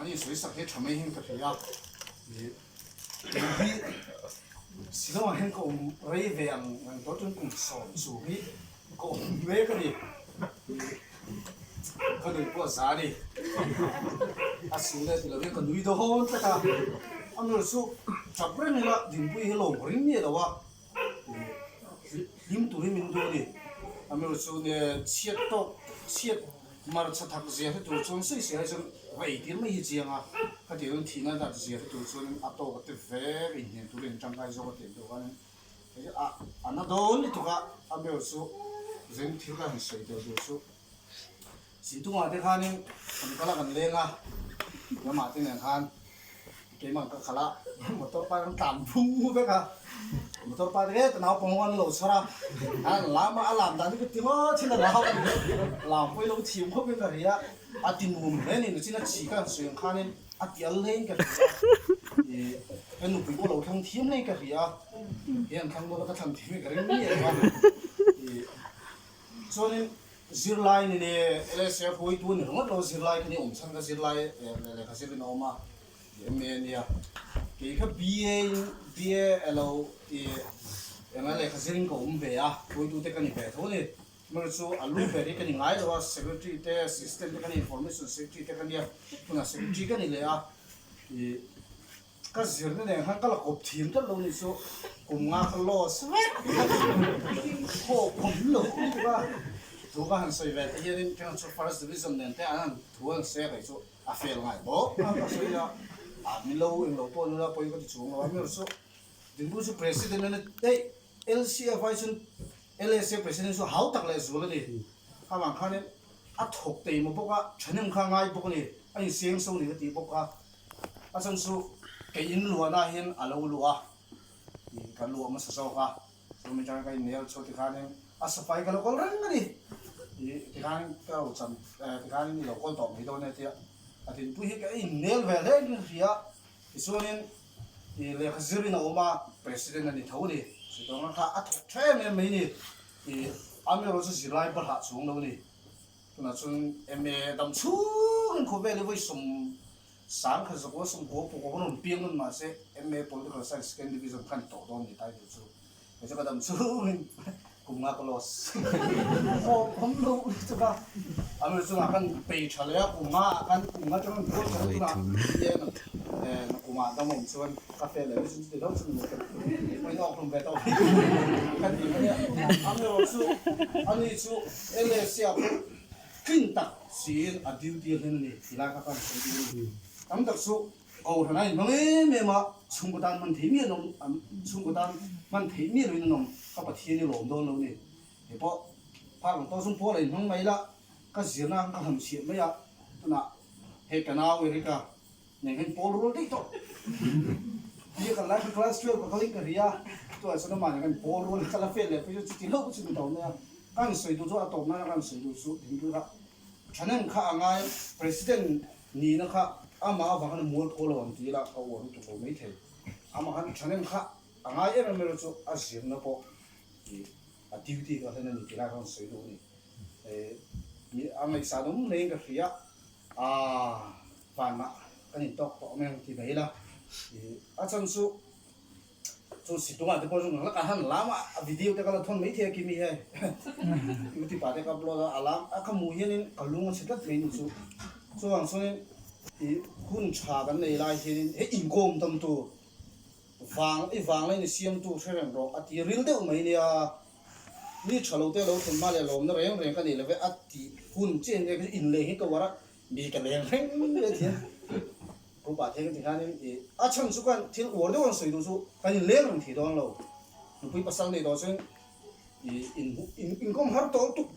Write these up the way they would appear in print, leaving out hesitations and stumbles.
Mahni sawi sak hi tha mai hian ka hria a, kei hi Shillong ah hian ka awm rei ve ang ang tawh chuan kum 10 hi ka awm mek a ni. Ka nui pawh a za a ni. A sul leh ti lo hian ka nui dawn tlat a, a nul chu tap reng ila Dinpuii hi lawm ring miah lo a. Hlim turin min duh a ni. A meuh chu ne chhiat tawk chhiat mar chha thak zia hre tur chuan sawi sawi ai chuan va ei tir mai hi chiang a, khatiang chuan thihna dat zia hre tur chuan a tawk a te vek inhnen turin an tangkai zawk a tih ang deuh khan a a na dawn lutuk a, a meuh chu zeng thil ka han sawi tel tur chu Sintungah te khanin kan kal a kan leng a, ramah te nen khan. Keimah ka khalh a, motor pa kan tlan phung vek a, motor pa te ka naupang ho an lo chhar a, an lam a, a lam dan hi ka ti ngawt thin a lam lam pawh i lo thiam khawp in ka ri a, a ti nuam hle a ni, nichin a chhi ka han sawi ang khanin a ti al hle in ka hria a, ih ka nupui pawh lo thlang thiam hle in ka hria a, he an thlang dawn a ka thlang thiam hi ka ring miah lo a, ih chuanin Zirlai ni le, LSA huaitu a ni ringawt lo, zirlai kha ni awm chhan kha zirlai leh lehkha zirin a awm a, MA a nia. Kei kha BA in BA elo i enga lehkha zirin ka awm ve a, huaitu te ka ni ve tho a ni. Hmel chu a lu ber hi ka ni ngai lo a, secretary te, assistant te ka ni, information secretary te ka nia, tunah secretary ka ni leh a, i Ka zirna nen khan ka la kawp thiam tlat lo nih chu kum nga ka loss vek haw khawm lo lutuk a, thu ka han sawi ve te hianin keng chu first division nen te an han thu an sawi a kei chu a fail ngai bawk a ka sawi a, a min lo eng lo pawh nula pawi ka ti chuang lo a, mi chu Dinpu chu president a ni daih LCF ai chuan LSA president chu hau tak leh zual a ni, kha vang khanin a thawk tei maw bawk a, thahnem kha a ngai bawk a ni, a inseng so ni ka tih bawk a. A chhan chu kei in luahna hian a lo luah a, ka luah hmasa zawk a, chumi atanga ka inel chhuah tikhanin a safai ka lo kawl reng a ni, tikhan ka lo cham tikhanin i lo kawl tawh mai dawn e tia a tinpui hi ka innel ve hle in ka hria, tichuanin lehkha zirin a awm a, president a ni tho a ni, chutawng kha a thawk tha em em mai ni, amaherawhchu chu zirlai bahlah chuang lo a ni. Tunah chuan MA dam chhungin khawvel hi vawi 10,000 zakua 90 pawh ka rawn piang nawn mahse MA Political Science Second Division khan tawh dawn ni title chu kei chu ka dam chhungin kum nga ka loss awm awm lo lutuk a, a hnu chungah khan pei tha leh a kum nga ah khan kum nga atang rawn buai tha tunah na kumah dam awm chuan ka fail leh chu chuti hlauh chu ni pawhin a awkhlum ve tawh mai ka ti mai a, amaherawhchu ani chu LAC ah pawh tlin tak siin a duty a hlen a ni ti lai kha ka han sawi duh a ni. Tam tak chu Kohhran a inhmang em em a, chhungkaw tan hman thei miah lo chhungkaw tan hman theih miah loin an awm, ka Pathian i lawm dawn lo ni. Kei pawh phak ang tawh chung pawl a inhmang mai la, ka zirna ka han chhiah mai a, tunah hei ka nau Erica Nen hian pawl rual daih tawh. Tia kan lai kha class 12 ka kalin ka ri a, chuan chuan amah nen kan pawl rual ka la fail leh phei chu chuti hlauh chu ni tawh mai a. Ka han sawi duh chu a tawp nana ka han sawi duh chu ding kha thahnem kha a ngai president nihna kha amah avang khan mual phaw lo ang ti ila ka uar lutuk lo mai thei. Amah khan thahnem kha a ngai em em erawh chu a zirna pawh ih a duty kha hlen a ni tih lai kha ka han sawi duh a ni. Ih a ngaihsan awm hlein ka hria a. Vanah kan intawk tawh mai ang ti mai ila, a chhan chu chu Situnga te pawh chu nang lakah han lam a, a video te ka la thawn mai thei a Kimi hei YouTube ah te ka upload a, a lam a ka hmuh hianin ka lung a chhe tlat mai ni chu, chuvang chuanin ih hun tha kan nei lai hianin hei inkawm tam tur vang i vang lain i siamtu hre reng rawh a ti ril deuh mai nia, mi tha lo te lo thlen hma leh lawmna reng reng ka nei lo ve a tih hun chiah in inleng hi ka uar a. Mi ka leng reng ve thiam. Group ah theng ti hianin i a chhan chu kan thil uar deuh an sawi duh chu kan in leng reng thei dawn lo. Nupui pasal nei tawh chuan i in inkawm har tawh lutuk.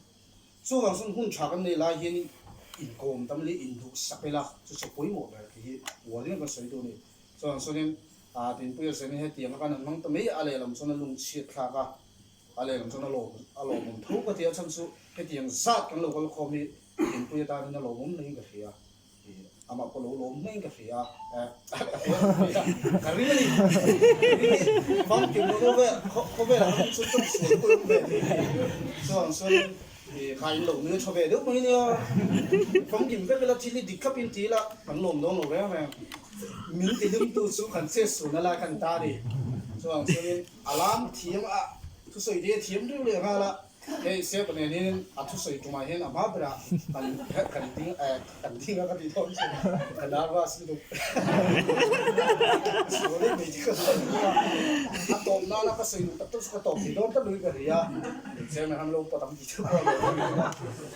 Chuvang chuan hun tha kan nei lai hian inkawm tam leh induh sak ila chu chu pawimawh ber tih hi uar deuhin kan sawi duh a ni. Chuvang chuanin Tinpuia Zeni hetianga kan han hmang ta mai a lehlam chuan a lungchhiat thlak a, a lehlam chuan a lawm a lawmawm tho ka ti a chhan chu hetiang zat kan lo kal khawm hi Inpui atanin a lawmawm hlein ka hria, amah pawh lo lawm hlein ka hria, ka ring a ni, famkim lo deuh vel, khawvelah khan chu chawp sual pawh awm ve thei a ni, chuan chuan. Kha in lo nui tha ve deuh mai nia. Famkim vek ila thil hi dik thlapin ti ila kan lawm dawn lo reng reng. Min ti hlimtu chu kan che sun a lai khan ta a ni. Chuvang chuanin alarm thiam a thusawi te thiam riau leh nghal a. Hei Sep nenin a thusawi tumah hian a hma berah kan kan ding kan ding a ka tih dawn chu ka nervous lutuk. Sual em mai chu ka sawi duh a, a tawp nana ka sawi duh tak tak chu ka tawp thei dawn tlat lovin ka ri a, chairman khan lo pawt ang tih chu pawh a lo awm a,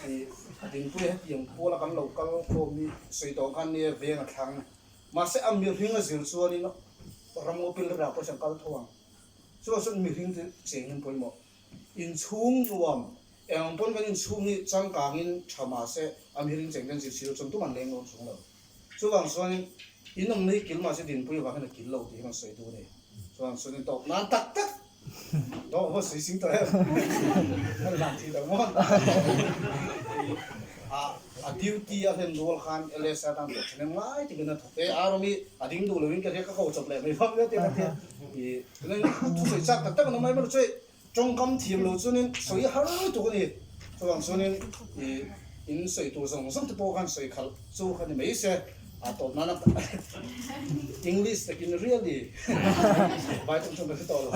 ih a dingpui hetiang puala kan lo kal khawm hi sawi tawh khan nia veng a thlang mahse a mihring a zir chuanin ramngaw pil rah pawh hian kal tho ang chuvang chuan mihring chu chengin pawimawh. Inchhung nuam, eng pawn kan inchhung hi changkangin tha mah se a mihring cheng ten zirchhir chuan tum an leng dawn chung lo. Chuvang chuanin in awmna hi kil mah se dinpui avang hian a kil lo tih hi kan sawi duh a ni. Chuvang chuanin tawp nan tak tak dawh vaw sawi sing tawh em? Kan hlan thei tak maw? A duty a hlen rual khan LSA tan pawh thahnem ngai takin a thawk e. Arom hi a ding duh loin ka hria ka ko chawp leh mai vang vel te ka tia. Thusawi chak tak tak an awm mai erawh chu hei tawngkam thiam lo chuanin sawi har lutuk a ni. Chuvang chuanin ih in sawi tur zawng zawng te pawh khan sawi khalh chu kha ni mai se a tawp nana English takin really vai tawng chuan ka hre tawh lo.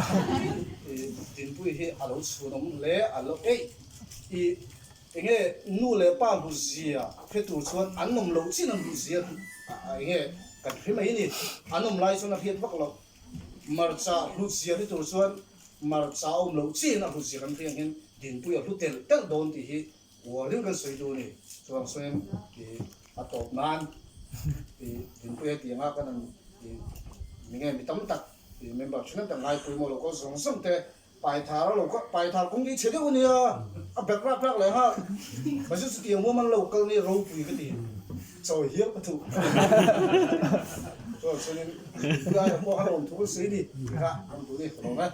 Ih Dinpuii hi a lo chhunawm hle a lo eih ih enge nu leh pa hlutzia hre tur chuan an awm loh chin an hlutzia enge kan hre mai a ni. An awm lai chuan a hriat vak loh. Hmarcha hlut zia ni tur chuan hmarcha a awm loh chiin a hlut zia kan hriat ang hian dinpui a hlu telh telh dawn tih hi uarin kan sawi duh a ni. Chuvang sawiin ih a tawp nan ih dinpui heti anga kan han ih mi nge mi tam tak ih member thenkhat tak ngaipui maw lo kal zawng zawng te Paithar a lo kal Paithar kawng hi chhe deuh a nia a bek rak rak leh nghal mahse chutiang huam an lo kal ni ropui ka ti chawi hial ka thuh chuan chuanin helai ah pawh a lawm thu ka sawi a ni tih kha an duh ni ka lawm e.